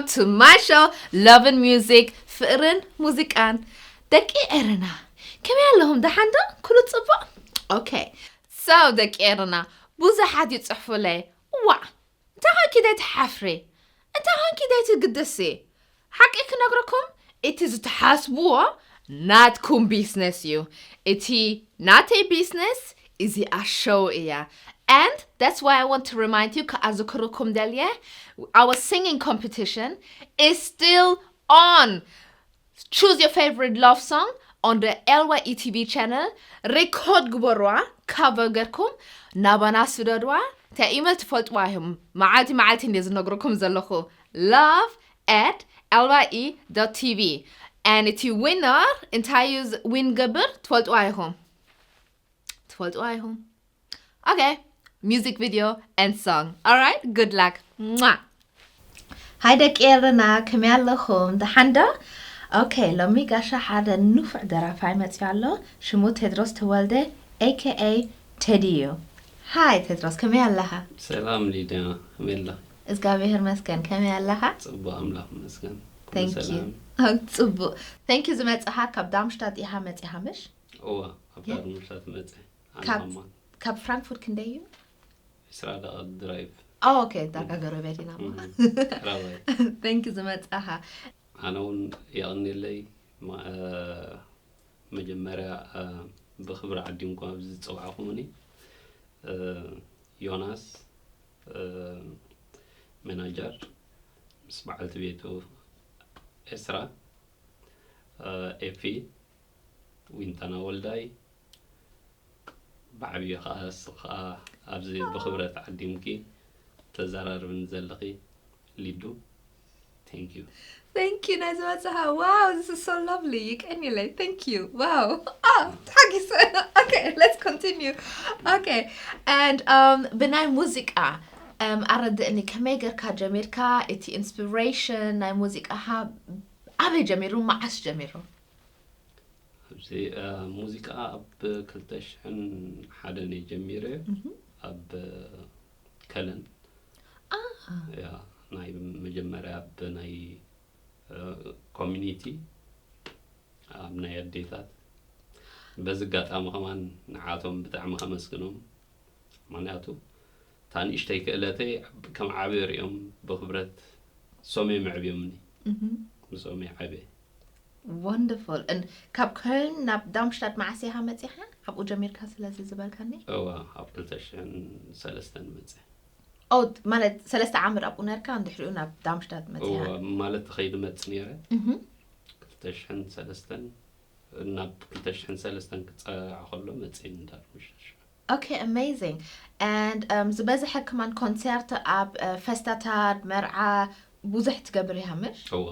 to my show, Love and Music, ፍቕርን ሙዚቃን። ደቂ ኤረና፣ ከመይ ኣለኹም? ደሓን ዶ? ኩሉ ጽቡቕ? Okay. So ደቂ ኤረና፣ ብዙሓት ይጽሕፉለይ፣ "ዋዕ፣ እንታይ ኾንኪ ደይ ትሓፍሪ? እንታይ ኾንኪ ደይ ትግደሲ?" ሓቂ ክነግረኩም፣ እቲ ዝትሓስብዎ ናትኩም ቢዝነስ እዩ። እቲ ናተይ ቢዝነስ እዚኣ ሾው እያ። And that's why I want to remind you፣ ከኣዝክረኩም ደልየ፣ our singing competition is still on. Choose your favorite love song on the L Y E T V channel. ሪኮርድ ግበሩዋ፣ ካቨር ገርኩም ናባና ስደድዋ። እንታይ ኢመል ትፈልጥዋ ኢኹም። መዓልቲ መዓልቲ እንደ ዝነግረኩም ዘለኹ፣ love at L Y E dot T V። And እቲ ዊነር እንታይ እዩ ዝ-፣ ዊን ገብር ትፈልጥዋ ኢኹም። ትፈልጥዋ ኢኹም። Okay, music video and song. All right, good luck. Mwah. ሃይ ደቂ ኤረና፣ ከመይ ኣለኹም? ደሓን ዶ? Okay, ሎሚ ጋሻ ሓደ ንፉዕ ደራፋይ መፂኡ ኣሎ። ሽሙ ቴድሮስ ተወልደ፣ A K A ቴዲ እዩ። ሃይ ቴድሮስ፣ ከመይ ኣለኻ? ሰላም ሊድያ፣ ከመይ ኣለኺ? እግዚኣብሔር መስገን፣ ከመይ ኣለኻ? ጽቡቕ፣ ኣምላኽ ይመስገን። ኩሉ Thank you። ሰላም። ኦ፣ ጽቡቕ። Thank you ዝመጽኻ፣ ካብ ዳምሽታት ኢኻ መጺኻ ምሽ? እዋ፣ ካብ የ-፣ ዳርምሽታት መጸ። ካብ፣ ኣነ ከማን። ካብ ፍራንክፉርት ክንደይ እዩ? ዕስራ ደቂቕ ድራይቭ። ኦ፣ ኦኬ፣ ዳርጋ እም። ጎረቤት ኢና እሞ። እም፣ ቀረባ እዩ። Thank you ዝመጽኻ። ኣነ እውን የቐንየለይ። ማ-፣ እ፣ መጀመርያ፣ እ፣ ብኽብሪ ዓዲምኩም ኣብዚ ዝጸዋዕኹምኒ፣ እ፣ ዮናስ፣ እ፣ መናጀር፣ ምስ በዓልቲ ቤቱ ኤስራ፣ እ፣ ኤፊ፣ ዊንታና ወልዳይ፣ ብዓብዩ ኸዓ፣ ንስኺ ኸዓ ኣብዚ ብኽብረት ዓዲምኪ ተዘራርብኒ ዘለኺ ሊዱ፣ thank you። Thank you ናይ ዝበጽሓ። Wow, this is so lovely። ይቀንየለይ። Thank you። Wow። አ፣ ተሓጊሰ። Okay, let's continue። Okay. And, um፣ ብናይ ሙዚቃ፣ um፣ ኣረድእኒ፣ ከመይ ጌርካ ጀሚርካ? እቲ ኢንስፒሬሽን ናይ ሙዚቃኻ ኣበይ ጀሚሩ? መዓስ ጀሚሩ? ኣብዚ፣ እ፣ ሙዚቃ ኣብ ክልተ ሽሕን ሓደን እየ ጀሚረ፣ እህ። ኣብ ከለን። አ። ያ፣ ናይ መጀመርያ ኣብ ናይ፣ እ፣ ኮሚኒቲ፣ ኣብ ናይ ኣዴታት። በዚ ኣጋጣሚ ከማን ንዓቶም ብጣዕሚ ከመስግኖም። ምኽንያቱ፣ እታ ንእሽተይ ክእለተይ ከም ዓቢ ሪኦም ብኽብረት ሶም እዮም ኣዕብዮምኒ። እህ። ምስኦም እየ ዓብየ። Wonderful። And ካብ ከልን ናብ ዳምሽታት መዓስ ኢኻ መጺኻ? ኣብኡ ጀሚርካ ስለዚ ዝበልካኒ? እዋ፣ ኣብ ክልተ ሽሕን ሰለስተን መጺአ። ኦ፣ ማለት ሰለስተ ዓመት ኣብኡ ነርካ፣ እንድሕሪኡ ናብ ዳምሽታት መጺኻ? እዋ፣ ማለት ትኸይድ መጽ ነይረ። እህ። ክልተ ሽሕን ሰለስተን፣ ናብ ክልተ ሽሕን ሰለስተን ክጸጋዕ ከሎ መጺአ ንዳርምሽታት። Okay, amazing። And, um፣ ዝበዝሐ ከማን ኮንሰርት ኣብ፣ እ፣ ፈስታታት፣ መርዓ ብዙሕ ትገብር ኢኻ ምሽ? እዋ።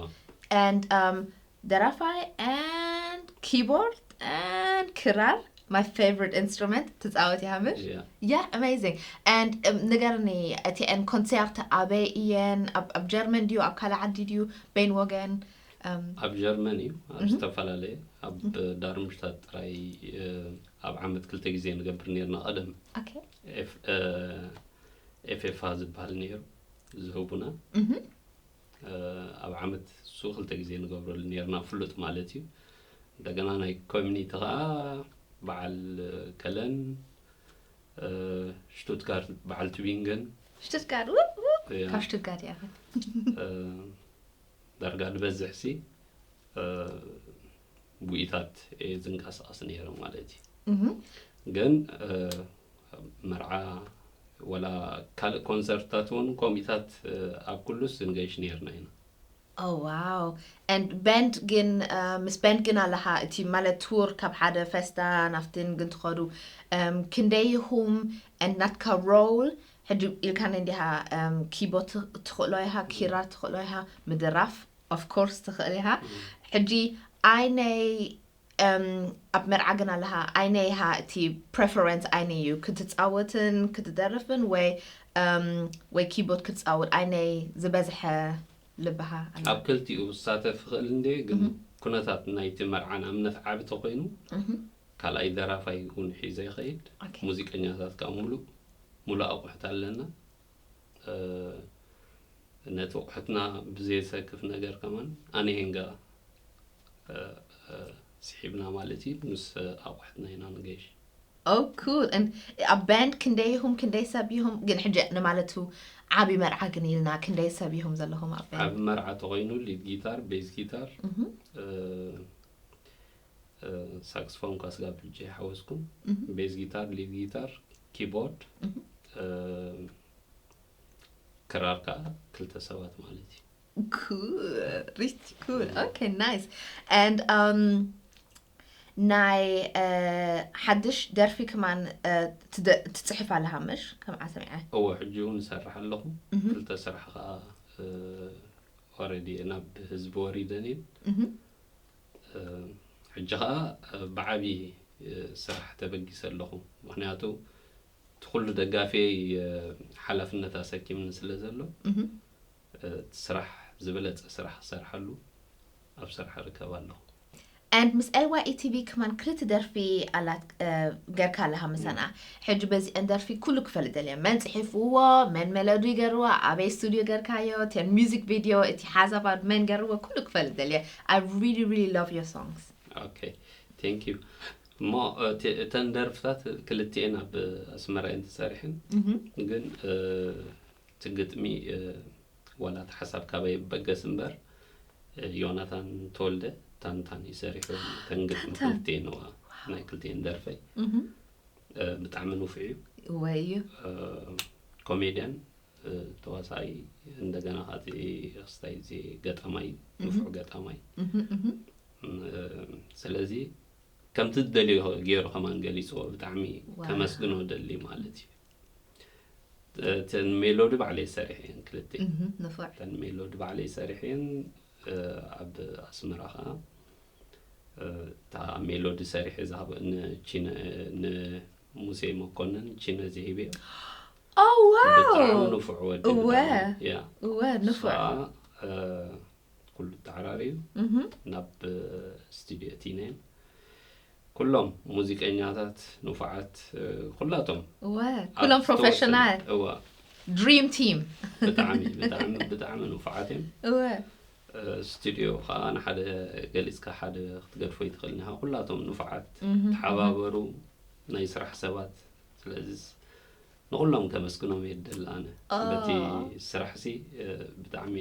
And, um፣ ደራፋይ and keyboard and ክራር፣ my favorite instrument፣ ትጻወት ኢኻ ምሽ? Yeah። Yeah, amazing። And፣ um፣ ንገርኒ፣ እቲአን ኮንሰርት ኣበይ እየን? ኣብ፣ ኣብ ጀርመን ድዩ? ኣብ ካልእ ዓዲ ድዩ? በይን ወገን? Um፣ ኣብ ጀርመን እዩ፣ ኣብ እህ። ዝተፈላለየ፣ ኣብ እህ። ዳርምሽታት ጥራይ፣ እ፣ ኣብ ዓመት ክልተ ግዜ ንገብር ነርና ቀደም። ኦኬ። ኤፍ-፣ እ፣ ኤፍ ኤፍ ኣ ዝበሃል ነይሩ ዝህቡና። እህ። እ፣ ኣብ ዓመት እሱ ክልተ ግዜ ንገብረሉ ነርና፣ ፍሉጥ ማለት እዩ። እንደገና ናይ ኮሚኒቲ ኸዓ በዓል ከለን፣ እ፣ ሽቱትጋርት፣ በዓል ትቢንገን። ሽቱትጋርት፣ ው፣ ው፣ ያ። ካብ ሽቱትጋርት እያ። እ፣ ዳርጋ ዝበዝሕ ሲ፣ እ፣ ብኢታት እየ ዝንቀሳቐስ ነይረ ማለት እዩ። እህ። ግን፣ እ፣ መርዓ ወላ ካልእ ኮንሰርትታት እውን ከምኡታት፣ እ፣ ኣብ ኩሉስ ንገይሽ ነይርና ኢና። Oh, wow። And ባንድ ግን፣ እ፣ ምስ ባንድ ግን ኣለኻ፣ እቲ ማለት ቱር ካብ ሓደ ፈስታ ናብትን ግን ትኸዱ፣ እም፣ ክንደይ ኢኹም? And ናትካ ሮል፣ ሕጂ ኢልካኒ እንዲኻ፣ እም፣ ኪቦርድ ት-፣ ትኽእሎ ኢኻ፣ ኪራር ትኽእሎ ኢኻ፣ ምድራፍ፣ of course፣ ትኽእል ኢኻ። እም። ሕጂ ኣይነይ፣ እም፣ ኣብ መርዓ ግን ኣለኻ፣ ኣይነይ ኢኻ፣ እቲ ፕሬፈረንስ ኣይነይ እዩ? ክትጻወትን ክትደርፍን ወይ፣ እም፣ ወይ ኪቦርድ ክትጻወት፣ ኣይነይ ዝበዝሐ ልብኻ ኣሎ? ኣብ ክልቲኡ ክሳተፍ እኽእል እንድየ፣ ግን እህ። ኩነታት ናይቲ መርዓ ንኣብነት ዓቢ ተኾይኑ፣ እህ። ካልኣይ ደራፋይ እውን ሒዘ ይኸይድ። ኦኬ። ሙዚቀኛታት ከኣ ሙሉእ፣ ሙሉእ ኣቑሑት ኣለና። እ፣ ነቲ ኣቑሑትና ብዘየሰክፍ ነገር ከማን ኣነ ሄንጋ ስሒብና ማለት እዩ። ምስ ኣቑሑትና ኢና ንገይሽ። Oh, cool. And ኣብ ባንድ ክንደይ ኢኹም? ክንደይ ሰብ ኢኹም? ግን ሕጂ ንማለቱ ዓቢ መርዓ ግን ኢልና ክንደይ ሰብ ኢኹም ዘለኹም ኣብ ባንድ? ዓቢ መርዓ ተኾይኑ ሊድ ጊታር፣ ቤዝ ጊታር፣ ሳክስፎን ኳስ ጋብ ሕጂ ሓወስኩም፣ ቤዝ ጊታር፣ ሊድ ጊታር፣ ኪቦርድ፣ ክራር ከዓ ክልተ ሰባት ማለት እዩ። Cool. Really cool. Okay, nice. And um ናይ ሓድሽ ደርፊ ክማን ትጽሕፍ ኣለኻ ምሽ? ከምዓ ሰሚዐ። እወ፣ ሕጂ እውን እሰርሕ ኣለኹ። ክልተ ስራሕ ከዓ ኦረዲ ናብ ህዝቢ ወሪደን እየን። ሕጂ ከዓ ብዓብዪ ስራሕ ተበጊሰ ኣለኹ። ምክንያቱ እቲ ኩሉ ደጋፊየይ ሓላፍነት ኣሰኪምኒ ስለ ዘሎ፣ እቲ ስራሕ ዝበለፀ ስራሕ ክሰርሓሉ ኣብ ስራሕ እርከብ ኣለኹ። And ምስ ኤልዋይ ኢቲቪ ከማን ክልተ ደርፊ ኣላት ገርካ ኣለኻ ምሳና። ሕጂ በዚአን ደርፊ ኩሉ ክፈልጥ ደልየ። መን ጽሒፍዎ፣ መን ሜሎዲ ገርዎ፣ ኣበይ ስቱዲዮ ገርካዮ፣ ten music video፣ እቲ ሓሳባት መን ገርዎ፣ ኩሉ ክፈልጥ ደልየ። I really, really love your songs. Okay, thank you. እሞ እተን ደርፍታት ክልቲኤን ኣብ ኣስመራ እየን ተሰሪሐን፣ ግን እቲ ግጥሚ ዋላ እቲ ሓሳብ ካበይ ይበገስ እምበር፣ ዮናታን ተወልደ ታንታን እዩ ሰሪሑ። ተን ግጥሚ ክልቲኤን፣ እዋ፣ ናይ ክልቲኤን ደርፈይ። ብጣዕሚ ንፉዕ እዩ። ወይ እዩ። ኮሜድያን፣ ተዋሳኣይ፣ እንደገና ካቲ ክስታይ እዚ ገጣማይ፣ ንፉዕ ገጣማይ። ስለዚ ከምቲ ዝደልዮ ገይሩ ከማን ገሊፅዎ። ብጣዕሚ ከመስግኖ ደሊ ማለት እዩ። እተን ሜሎዲ ባዕለይ ሰሪሐ እየን ክልተ። ንፉዕ። እተን ሜሎዲ ባዕለይ ሰሪሐ እየን። ኣብ ኣስመራ ከዓ እታ ሜሎዲ ሰሪሐ ዝሃበ ንቺነ ንሙሴ መኮንን ቺነ ዝሂበ። Oh, wow. ብጣዕሚ ንፉዕ ወዲ። እወ። ብጣዕሚ፣ ያ። እወ፣ ንፉዕ። እሷ፣ እ፣ ኩሉ ተዓራርዩ ናብ ስቱዲዮ እቲናዮም። ኩሎም ሙዚቀኛታት ንፉዓት፣ እ፣ ኩላቶም እወ፣ ኩሎም ፕሮፌሽናል። እዋ። ድሪም ቲም። ብጣዕሚ ብጣዕሚ ብጣዕሚ ንፉዓት እዮም። እወ። እ፣ ስቱዲዮ ከዓ ንሓደ ገሊፅካ ሓደ ክትገድፎ ይትኽእል ኢኻ። ኩላቶም ንፉዓት፣ ተሓባበሩ ናይ ስራሕ ሰባት። ስለዚ ንኩሎም ከመስግኖም እየ ዝደሊ ኣነ። ኦ። በቲ ስራሕሲ፣ እ፣ ብጣዕሚ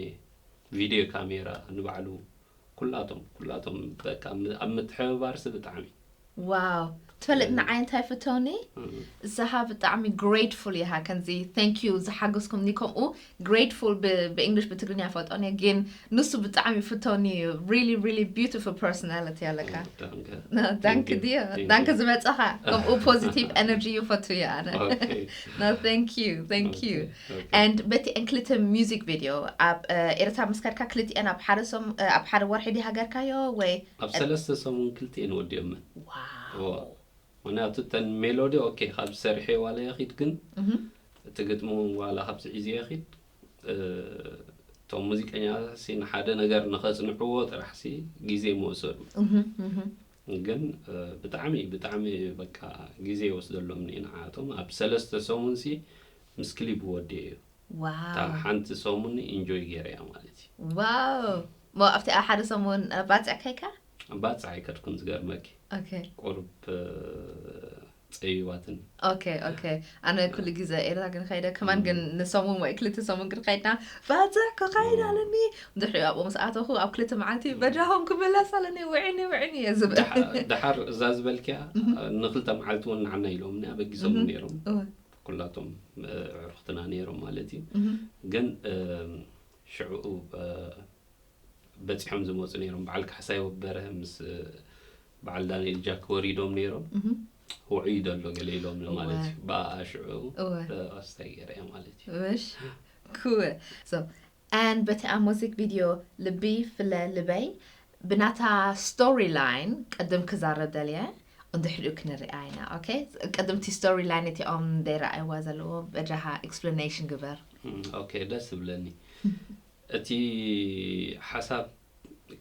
ቪድዮ ካሜራ ንባዕሉ ኩላቶም ኩላቶም በቃ ም-፣ ኣብ ምትሕብባርሲ ብጣዕሚ። ዋው፣ ትፈልጥ ንዓይ እንታይ ፍተውኒ? እዛኻ ብጣዕሚ ግሬትፉል ኢኻ። ከምዚ thank you ዝሓገዝኩምኒ፣ ከምኡ ግሬትፉል ብእንግሊሽ ብትግርኛ ፈልጦኒ፣ ግን ንሱ ብጣዕሚ ፍተውኒ። Really, really beautiful personality ኣለካ። ዳንከ። ዳንክ Thank you. ድዮ Thank ዳንክ you. ዝበፀኻ ከምኡ ፖዚቲቭ ኤነርጂ ይፈቱ እየ ኣነ። Okay. No, thank you, thank you. Okay, okay. And በቲ ክልተ ሚዚክ ቪድዮ ኣብ ኤርትራ ምስ ከድካ ክልቲኤን ኣብ ሓደ ሰም ኣብ ሓደ ወርሒ ዲ ሃገርካዮ ወይ? ኣብ ሰለስተ ሰሙን ክልቲኤን ወዲኦመን። ዋው። እዋ። ምክንያቱ እተን ሜሎዲ ኦኬ ካብ ዝሰርሐ ዋላ ይኺድ፣ ግን እቲ ግጥሙ ዋላ ካብ ዝዒዝ ይኺድ፣ እ፣ እቶም ሙዚቀኛታትሲ ንሓደ ነገር ንኸጽንዕዎ ጥራሕሲ ግዜ ምወሰዱ። ግን እ፣ ብጣዕሚ ብጣዕሚ በቃ ግዜ ይወስደሎም እየ ንዓቶም። ኣብ ሰለስተ ሰሙንሲ ምስ ክሊፕ ወዲኤ እዩ። እታ ዋው። ሓንቲ ሰሙን ኢንጆይ ገይረያ ማለት እዩ። ዋው። ሞ ኣብቲ ኣብ ሓደ ሰሙን ባፅዕ ከይካ? ባፅዕ ኣይከድኩን ዝገርመኪ። ኦኬ። ቁሩብ እ፣ ፀይባትን። ኦኬ፣ ኦኬ። ኣነ ኩሉ ግዜ ኤርትራ ግን ከይደ ከማን ግን ንሰሙን ወይ ክልተ ሰሙን ግን ከይድና ባፅዕ ክኸይድ ኣለኒ። ድሕሪኡ ኣብኡ ምስ ኣተኹ ኣብ ክልተ መዓልቲ በጃኹም ክምለስ ኣለኒ፣ ውዕኒ ውዕኒ እየ ዝብል። ደሓ-፣ ደሓር እዛ ዝበልክያ ንክልተ መዓልቲ እውን ንዓና ኢሎም እያ በጊሶም ነይሮም። እወ። ኩላቶም እ፣ ኣዕሩኽትና ነይሮም ማለት እዩ። ግን እ፣ ሽዑ እ፣ በፂሖም ዝመፁ ነይሮም። በዓል ካሕሳይ ወበረ ምስ በዓል ዳንኤል ጃክ ወሪዶም ነይሮም። ውዑይ ደሎ ገለ ኢሎም ማለት እዩ። ብኣሽዑ እወ። ኣስታይ ገይረ ማለት እዩ። እሽ ኩል። So and በቲ ኣብ ሙዚክ ቪድዮ ልቢ ፍለ ልበይ ብናታ ስቶሪ ላይን ቅድም ክዛረብ ደልየ፣ እንድሕሪኡ ክንሪኣ ኢና። ኦኬ፣ ቅድም እቲ ስቶሪ ላይን እቲኦም ደይረኣይዋ ዘለዎ በጃኻ ኤክስፕላኔሽን ግበር። ኦኬ፣ ደስ ይብለኒ። እቲ ሓሳብ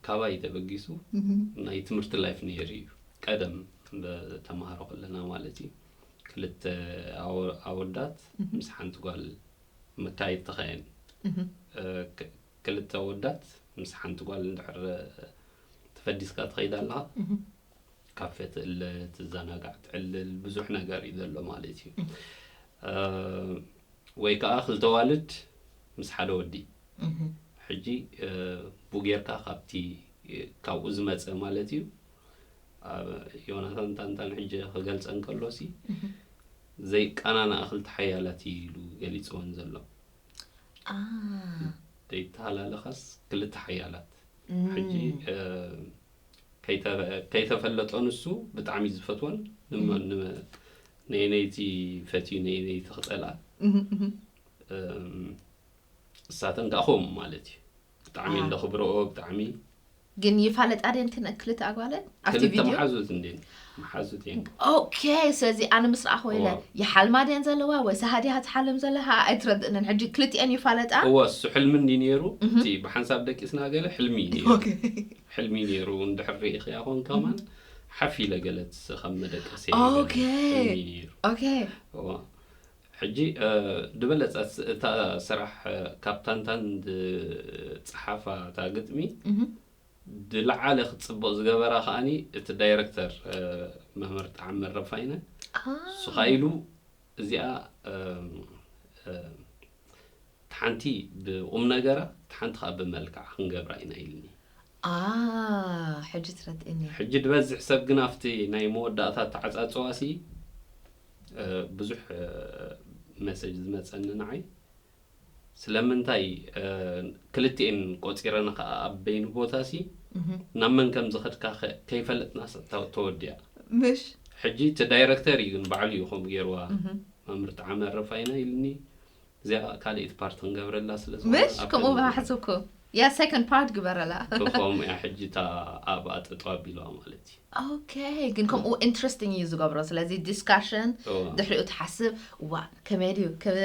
ካባይ ተበጊሱ ናይ ትምህርቲ ላይፍ ነይሩ እዩ። ቀደም ተማሃሮ ከለና ማለት እዩ። ክልተ ኣወ-፣ ኣወዳት ምስ ሓንቲ ጓል መካየድ ተኸየን። እ፣ ክ- ክልተ ወዳት ምስ ሓንቲ ጓል እንድሕር ተፈዲስካ ትኸይድ ኣለኻ፣ ካፌ ትእለ፣ ትዘናጋዕ፣ ትዕልል፣ ብዙሕ ነገር እዩ ዘሎ ማለት እዩ። እ፣ ወይ ከዓ ክልተ ዋልድ ምስ ሓደ ወዲ። ሕጂ እ፣ ቡ ጌርካ ካብቲ እ፣ ካብኡ ዝመፀ ማለት እዩ። ኣብ ዮናታን ታንታን ሕጂ ክገልፀን ከሎሲ ዘይቃናና ክልተ ሓያላት እዩ ኢሉ ገሊፅወን ዘሎ። አ ዘይተሃላለኻስ ክልተ ሓያላት። ሕጂ እ፣ ከይተ- ከይተፈለጦ ንሱ ብጣዕሚ ዝፈትወን ንመ- ንመ- ነይነይቲ ፈትዩ ነይነይቲ ክፀልኣ። እም፣ እሳተን ከዓ ከምኡ ማለት እዩ። ብጣዕሚ አ። እንደኽብረኦ ብጣዕሚ ግን ይፋለጣ ድየን ክን ክልተ ኣጓለን ኣብቲ ክልተ ቪድዮ? መሓዙት እንዴ? መሓዙት እየን። ኦኬ፣ ስለዚ ኣነ ምስ ረኣኹ ኢለ እዋ። ይሓልማ ድየን ዘለዋ ወይ ሳሃ ድያ ትሓልም ዘለኻ ኣይትረድእንን። ሕጂ ክልቲኤን ይፋለጣ? እዋ፣ እሱ ሕልሚ እንዲ ነይሩ፣ እቲ ብሓንሳብ ደቂስና ገለ ሕልሚ እዩ ነይሩ። ኦኬ። ሕልሚ ነይሩ፣ እንድሕር ርኢኽያ ኾን ከማን ሓፍ ኢለ ገለ ትስ- ከም መደቀሲ ኦኬ። ገለ ሕልሚ ነይሩ። ኦኬ። እዋ። ሕጂ እ፣ ዝበለጸ ስ- እታ ስራሕ እ፣ ካብ ታንታን ዝጸሓፋ እታ ግጥሚ እህ። ዝለዓለ ክትጽብቕ ዝገበራ ከኣኒ እቲ ዳይረክተር እ፣ መምህር ጣዕም መረፋይነ አ። እሱ ኸኣ ኢሉ እዚኣ እ፣ እ፣ ሓንቲ ብቁም ነገራ ሓንቲ ከዓ ብመልክዓ ክንገብራ ኢና ኢልኒ። አ ሕጂ ትረድእኒ። ሕጂ ዝበዝሕ ሰብ ግን ኣብቲ ናይ መወዳእታ ተዓፃፅዋ ሲ እ፣ ብዙሕ እ፣ መሰጅ ዝመፀኒ ንዓይ ስለምንታይ እ፣ ክልቲኤን ቆፂረን ከዓ ኣብ በይኑ ቦታ ሲ እህ። ናብ መን ከም ዝኸድካ ከ- ከይፈለጥና ስ- ተ- ተወዲያ። ምሽ ሕጂ እቲ ዳይረክተር እዩ ግን ባዕሉ እዩ ከምኡ ገይርዋ እህ። መምህር ጣዕመ ረፋይና ኢልኒ እዚኣ ካልኣይቲ ፓርት ክንገብረላ ስለ ዝኾነ ምሽ ኣብ ከምኡ ከምዚ ብሓሰብኩ ያ ሰኮንድ ፓርት ግበረላ። ከምኡ እያ ሕጂ እታ ኣብ ኣጠጠው ኣቢልዋ ማለት እዩ። ኦኬ፣ ግን ከምኡ ኢንትረስቲንግ እዩ ዝገብሮ። ስለዚ ዲስካሽን እዋ። ድሕሪኡ ትሓስብ ዋ ከመይ ድዩ ከ-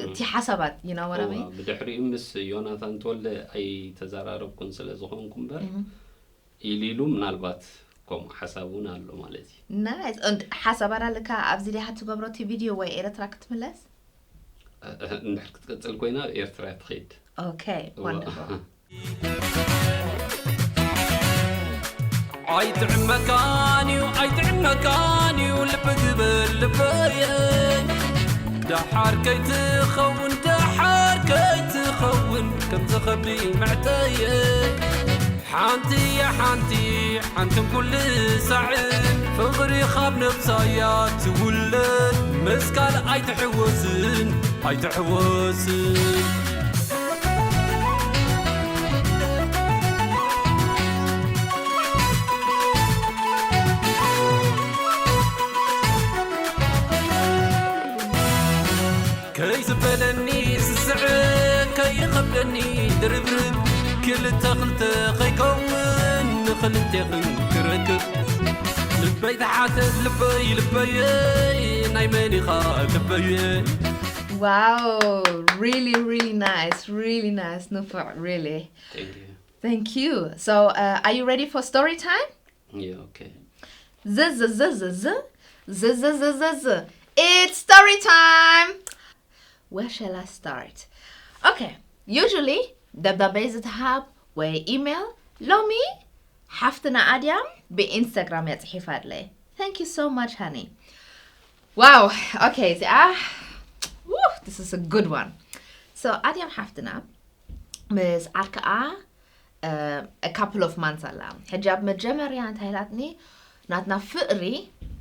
እቲ ሓሳባት you know what I mean? እዋ፣ ብድሕሪኡ ምስ ዮናታን ተወልደ ኣይተዘራረብኩን ስለ ዝኾንኩ እምበር ኢሉ ኢሉ ምናልባት ከምኡ ሓሳብ እውን ኣሎ ማለት እዩ። ናይስ። ሓሳባት ኣለካ ኣብዚ ዲኻ ትገብሮ እቲ ቪድዮ ወይ ኤርትራ ክትምለስ? እ- እ- እንድሕር ክትቅፅል ኮይና ኤርትራ ትኸይድ። ኦኬ ወንደርፉል። ኣይጥዕመካን እዩ ኣይጥዕመካን እዩ ልቢ ግበል ልበየ ደሓር ከይትኸውን ደሓር ከይትኸውን ከምዚ ከብዲ መዕጠየ ሓንቲ እያ ሓንቲ ሓንትን ኩሉ ሳዕን ፍቕሪ ካብ ነብሳ እያ ትውለድ ምስካል ኣይትሕወስን ኣይትሕወስን ከይዝበለኒ ስስዕ ከይኸብደኒ ድርብርብ ክልተ ክልተ ከይከውን ንኽልቴኽን ክረክብ ልበይ ተሓተት ልበይ ልበየ ናይ መን ኢኻ ልበየ Wow, really, really nice, really nice, ንፉዕ, really. Thank you. Thank you. So, uh, are you ready for story time? Yeah, okay. Z z z z z z z z z z. It's story time. Where shall I start? Okay. Usually ደብዳቤ ዝትሃብ ወይ ኢሜል ሎሚ ሓፍትና ኣድያም ብኢንስታግራም እያ ጽሒፋለይ። Thank you so much, honey. Wow. Okay. እዚኣ Woo, this is a good one. So ኣድያም ሓፍትና ምስ ዓርክኣ a couple of months ኣላ። ሕጂ ኣብ መጀመርያ እንታይ ኢላትኒ ናትና ፍቕሪ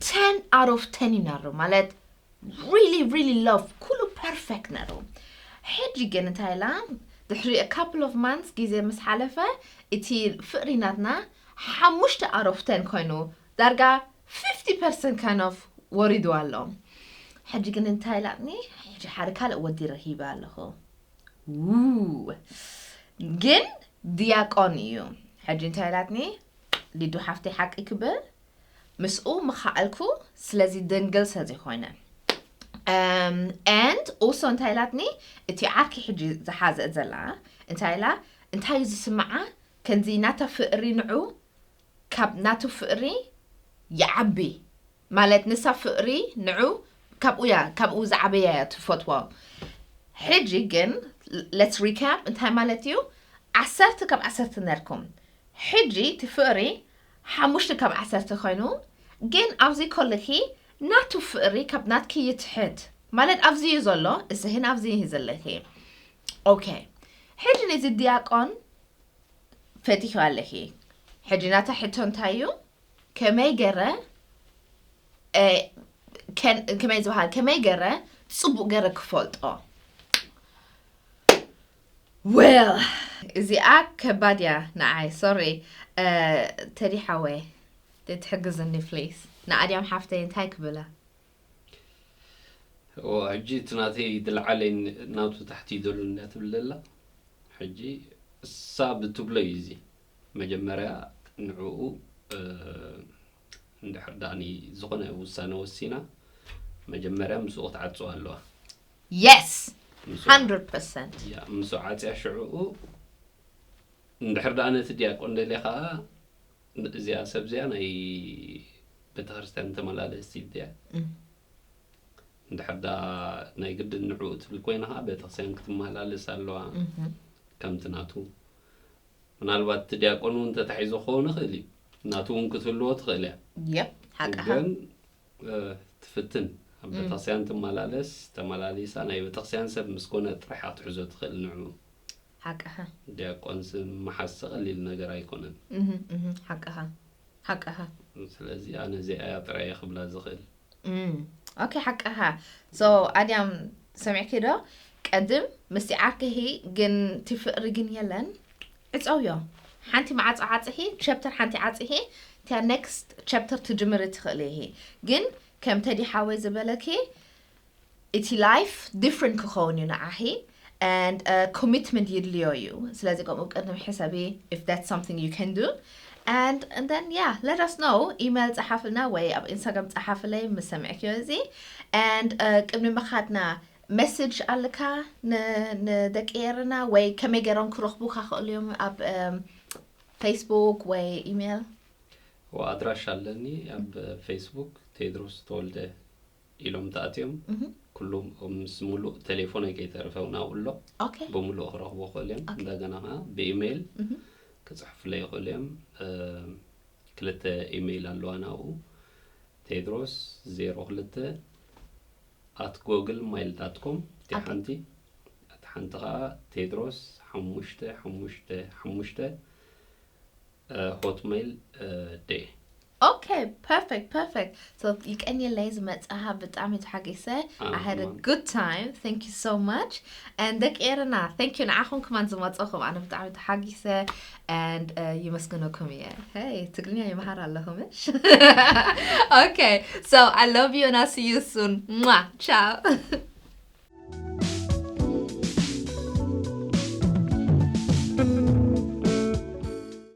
ten out of ten እዩ ነሩ ማለት really really love ኩሉ perfect ነሩ። ሕጂ ግን እንታይ ኢላ ድሕሪ a couple of months ግዜ ምስ ሓለፈ እቲ ፍቕሪ ናትና ሓሙሽተ out of ten ኮይኑ ዳርጋ fifty percent kind of ወሪዱ ኣሎ። ሕጂ ግን እንታይ ኢላትኒ ሕጂ ሓደ ካልእ ወዲ ረኺበ ኣለኹ። ው ግን ድያቆን እዩ። ሕጂ እንታይ ኢላትኒ ሊዱ ሓፍተይ ሓቂ ክብል ምስኡ ምኻኣልኩ ስለዚ ድንግል ስለዘይኮይነ and also እንታይ ኢላትኒ እቲ ዓርኪ ሕጂ ዝሓዘ ዘላ እንታይ ኢላ እንታይ እዩ ዝስምዓ ከምዚ ናታ ፍቕሪ ንዑ ካብ ናቱ ፍቕሪ ይዓቢ ማለት ንሳ ፍቕሪ ንዑ ካብኡ እያ ካብኡ ዝዓበያ እያ ትፈትዎ ሕጂ ግን Let's recap እንታይ ማለት እዩ? ዓሰርተ ካብ ዓሰርተ ነርኩም። ሕጂ እቲ ፍቕሪ ሓሙሽተ ካብ ዓሰርተ ኮይኑ፣ ግን ኣብዚ ከለኺ ናቱ ፍቕሪ ካብ ናትኪ ይትሕት ማለት ኣብዚ እዩ ዘሎ። እስህን ኣብዚ እዩ ዘለኺ። ኦኬ፣ ሕጂ ነዚ ዲያቆን ፈቲሑ ኣለኺ። ሕጂ ናታ ሕቶ እንታይ እዩ? ከመይ ገረ ከመይ ዝበሃል ከመይ ገረ ጽቡቕ ገረ ክፈልጦ? Well, እዚኣ ከባድ እያ ንዓይ። ሶሪ፣ ተዲ ሓወይ፣ ትሕግዝኒ ፕሊስ። ንኣድያም ሓፍተይ እንታይ ክብላ? ሕጂ እቲ ናተይ ዝለዓለይ ናቱ ታሕቲ ይደሉ እንዳትብል ዘላ። ሕጂ እሳ ብትብሎ እዩ እዚ። መጀመርያ ንዕኡ እንድሕር ዳኒ ዝኾነ ውሳነ ወሲና፣ መጀመርያ ምስኡ ክትዓጽዋ ኣለዋ። Yes, hundred percent. ምስኡ ዓጽያ ሽዕኡ እንድሕር ደኣ ነቲ ዲያቆን ደልየ ከዓ፣ እዚኣ ሰብ እዚኣ ናይ ቤተክርስትያን ተመላለስቲ ድያ? እንድሕር ደኣ ናይ ግድን ንዕኡ ትብል ኮይና ከዓ ቤተክርስትያን ክትመላለስ ኣለዋ። ከምቲ ናቱ ምናልባት እቲ ዲያቆን እውን ተታሒዞ ክኸውን ይኽእል እዩ። ናቱ እውን ክትህልዎ ትኽእል እያ። Yep, ሓቅኻ። ግን ትፍትን ኣብ ቤተክርስትያን ትመላለስ፣ ተመላሊሳ ናይ ቤተክርስትያን ሰብ ምስ ኮነ ጥራሕ ክትሕዞ ትኽእል ንዕኡ። ሓቅኻ። ዲያቆን ስም ምሓዝ ቀሊል ነገር ኣይኮነን። ሓቅኻ። ሓቅኻ። ስለዚ ኣነ እዚኣ እያ ጥራይ እየ ክብላ ዝኽእል። ኦኬ፣ ሓቅኻ። So ኣድያም፣ ሰሚዕኪ ዶ? ቀድም ምስቲ ዓርክኺ ግን እቲ ፍቕሪ ግን የለን። ዕፀውዮ። ሓንቲ መዓፃ ዓፅኺ፣ ቸፕተር ሓንቲ ዓፅኺ፣ እቲያ ኔክስት ቸፕተር ትጅምሪ ትኽእሊ ኢኺ። ግን ከም ተዲ ሓወይ ዝበለኪ፣ እቲ ላይፍ ዲፍረንት ክኸውን እዩ ንዓኺ። And ኮሚትመንት ይድልዮ እዩ። ስለዚ ከምኡ ቅድም ሕሰቢ፣ if that's something you can do. And then yeah, let us know. ኢሜል ጸሓፍልና ወይ ኣብ ኢንስታግራም ጸሓፍለይ ምስ ሰሚዕክዮ እዚ። And ቅድሚ ምኻድና፣ መሴጅ ኣለካ ንደቂ ኤረና ወይ ከመይ ገይሮም ክረኽቡካ ክእሉ እዮም ኣብ ፌስቡክ ወይ ኢሜል? ኣድራሻ ኣለኒ ኣብ ፌስቡክ፣ ቴድሮስ ተወልደ ኢሎም ተኣትዮም። ኩሎም ምስ ሙሉእ ቴሌፎነይ ከይተረፈ እውን ኣብኡ ኣሎ። ብሙሉእ ክረኽቡ ይኽእሉ እዮም። እንደገና ከዓ ብኢሜይል ክፅሕፉለይ ይኽእሉ እዮም። ክልተ ኢሜይል ኣለዋ ናብኡ፣ ቴድሮስ ዜሮ ክልተ at google mail dot com፣ እቲ ሓንቲ፣ እቲ ሓንቲ ከዓ ቴድሮስ ሓሙሽተ ሓሙሽተ ሓሙሽተ hotmail day። Okay, perfect, perfect. So ይቀንየለይ ዝመጻኻ፣ ብጣዕሚ ተሓጊሰ። I had a good time. Thank you so much. And ደቂ ኤረና፣ thank you ንዓኹም ከማን ዝመጻኹም፣ ኣነ ብጣዕሚ ተሓጊሰ and የመስግነኩም እየ። Hey፣ ትግርኛ ይመሃር ኣለኹ ምሽ? Okay, so I love you and I'll see you soon. Mwah, ciao.